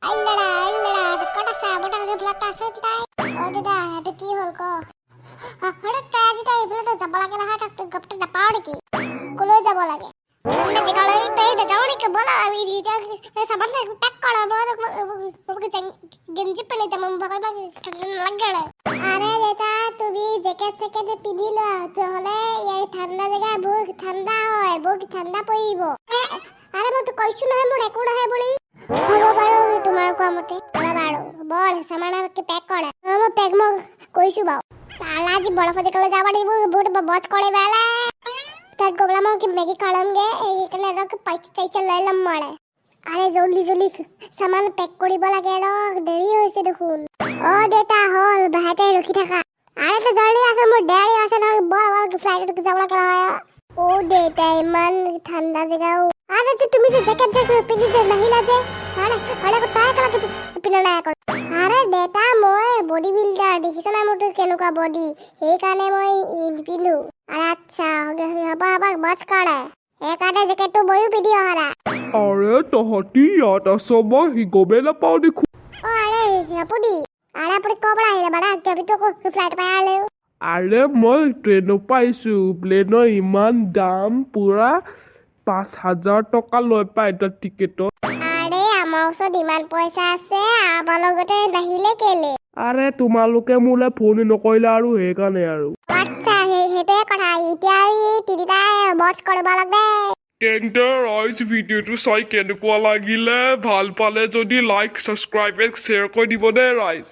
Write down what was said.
আইলৰা আইলৰা, ক'ত আছা? মোৰ তাত ব্লগটা আছে তাই। অ দাদা, এইটো কি হ'ল ক? আৰে তই আজি তই এইফালে যাব লাগে নহয়, তই গপটো নাপাওঁ নেকি? কলৈ যাব লাগে? জেগালৈ তই নাযাওঁ নেকি? ব'লা, আমি এতিয়া সামান পেক কৰা। মই গেঞ্জি পিন্ধি যাম, মোক ঠাণ্ডা নালাগে। আৰে দেউতা, তুমি জেকেট চেকেট পিন্ধি লোৱা, নহ'লে এই ঠাণ্ডা জেগা বহুত ঠাণ্ডা হয়, বহুত ঠাণ্ডা পৰিব। আৰে মইতো কৈছো নহয় মোৰ একো নহয় বুলি। হ'ব বাৰু, তোমাৰ কোৱা মতে। বাৰু বল, সামান পেক কৰা। অ, মই পেক মই কৈছো বাৰু। তালা আজি বৰফ জেগালৈ যাব লাগিব, বহুত বজ কৰে বেলা। তাত গৈ পেলাই মই কি মেগী খালামগে, সেইকাৰণে আৰু পইচা চইচা লৈ ল'ম মই। আৰে জল্দি জল্দি সামান পেক কৰিব লাগে ৰ, দেৰি হৈছে দেখোন। অ দেউতা, হ'ল, বাহিৰতে ৰখি থাকা। আৰে তই জল্দি আছো, মোৰ দেৰি আছে নহয়। বল বল, ফ্লাইটত যাব লাগে নহয়। অ দেউতা, ইমান ঠাণ্ডা জেগাও। আৰে যে তুমি যে জেকেট যে পিন্ধি যে নাহিলা যে, আৰে আৰে তাই কেনেকে পিন্ধা নাই আকৌ? আৰে দেউতা, মই বডি বিল্ডাৰ, দেখিছা নাই মোৰতো কেনেকুৱা বডি? সেইকাৰণে মই নিপিন্ধো। আৰে আচ্ছা, হ'ব হ'ব, বছ কৰে, সেইকাৰণে জেকেটটো ময়ো পিন্ধি অহা নাই। আৰে তহঁতি ইয়াত আছ, মই গমেই নাপাওঁ দেখোন। অ আৰে আপুনি, আৰে আপুনি ক'ৰ পৰা আহিলে? মানে আমিতো আকৌ ফ্লাইটৰ পৰা আহিলেও। আৰে মই ট্ৰেইনৰ পৰা আহিছোঁ। প্লেনৰ ইমান দাম, পূৰা 5000 টকা লৈ পায় এটা টিকেটত। আৰে আমাৰ ওচৰত ইমান পইচা আছে, আমাৰ লগতে নাহিলে কেলে? আৰে তোমালোকে মোলৈ ফোন নকৰিলা আৰু সেইকাৰণে আৰু। আচ্ছা, সেইটোৱে কথা। এতিয়া এই তিনিটাই বছ কৰিব লাগে। তেন্তে ৰাইজ, ভিডিঅ'টো চাই কেনেকুৱা লাগিলে? ভাল পালে যদি লাইক, ছাবস্ক্ৰাইব এণ্ড শ্বেয়াৰ কৰি দিব দেই ৰাইজ।